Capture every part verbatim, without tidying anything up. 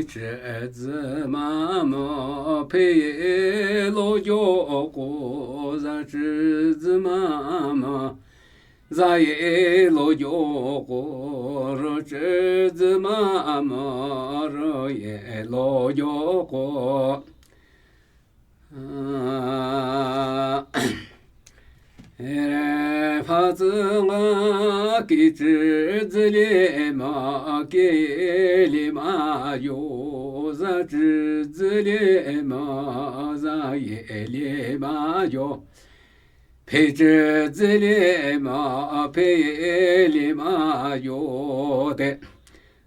Chütsü mama peye lo yo ko, za chütsü mama, za ye lo yo ko, ro chütsü mama, ro ye lo yo ko. Re pha tsü nga ki chütsü le ma, ki le ma yo, za chütsü le ma, za ye le ma yo. Phe chütsü le ma, phe ye le ma yo te.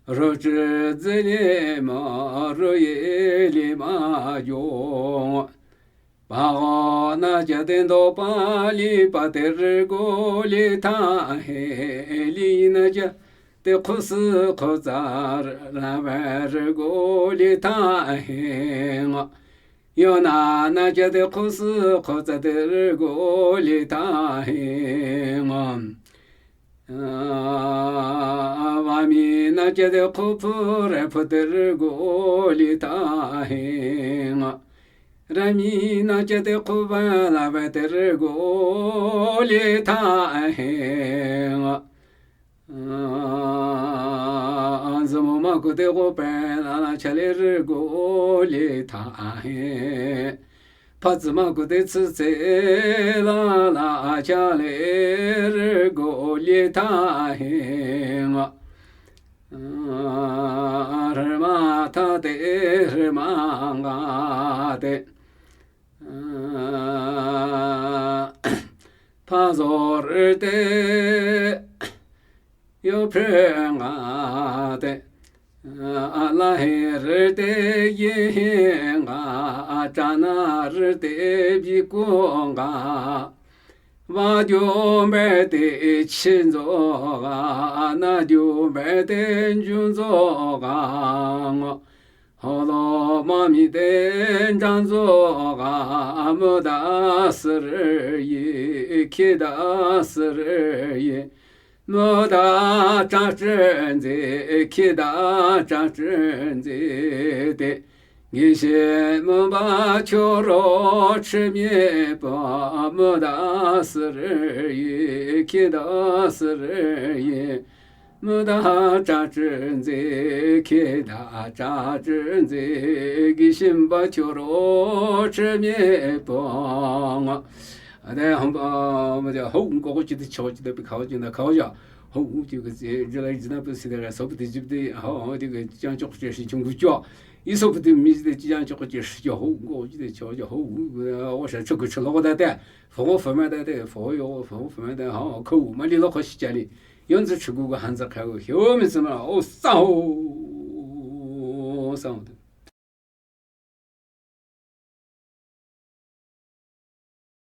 Ro chütsü le ma, ro ye le ma yo. Pago na cha te ndo pa li pa te rü go li tha he, li na cha te khu sü khu tsa ra ve rü go li tha he ngo. Yo na na cha te khu sü khu tsa te rü go li tha he ngo. A, va mi na cha te khu phu re phu te rü go li tha he ngo. Ra mi na cha te khu va la ve te rü go li tha he ngo. A, zu mo ma ku te go pe la la cha le rü go li tha he. Pha tsü ma ku te tsü tse la la cha le rü go li tha he ngo. A, rü ma tha te, rü ma nga te. A, pha zo rü te, yo phe nga te. A, la he rü te, ye he nga, a, cha na rü te, bi ku nga. Va ju be te, chi zo ga, na ju be te, ju zo ga ngo. Ho lo ma mi te, ja zo ga, mu da sü rü yi, ki da sü rü yi. Mu da cha chü nzi, ki da cha chü nzi te. Gi shi mu ba cho ro chi mi pa, mu da sü rü yi, ki da sü rü yi. Mu da cha chü nzi, ki da cha chü nzi, gi shi mu ba cho ro chi mi pa ngo. A de hong ba, mu de hong ko ko chi de cho chi de bi kao chi na kao ya. Hong chi ge zi, ji lai ji na bu si de la so bu de ji de, hong de ge jiang chok chi shi chung gu cho. I so bu de mi de jiang chok chi shi yo hong ko chi de cho yo hong, wo sha chok chi lo da de. Fo fo ma da de, fo yo, fo fo ma da, hong ko ma li lo ko shi ja li. Yon zi chi gu ga han za ka yo, hyo mi zi ma, o sa ho. Sa ho de.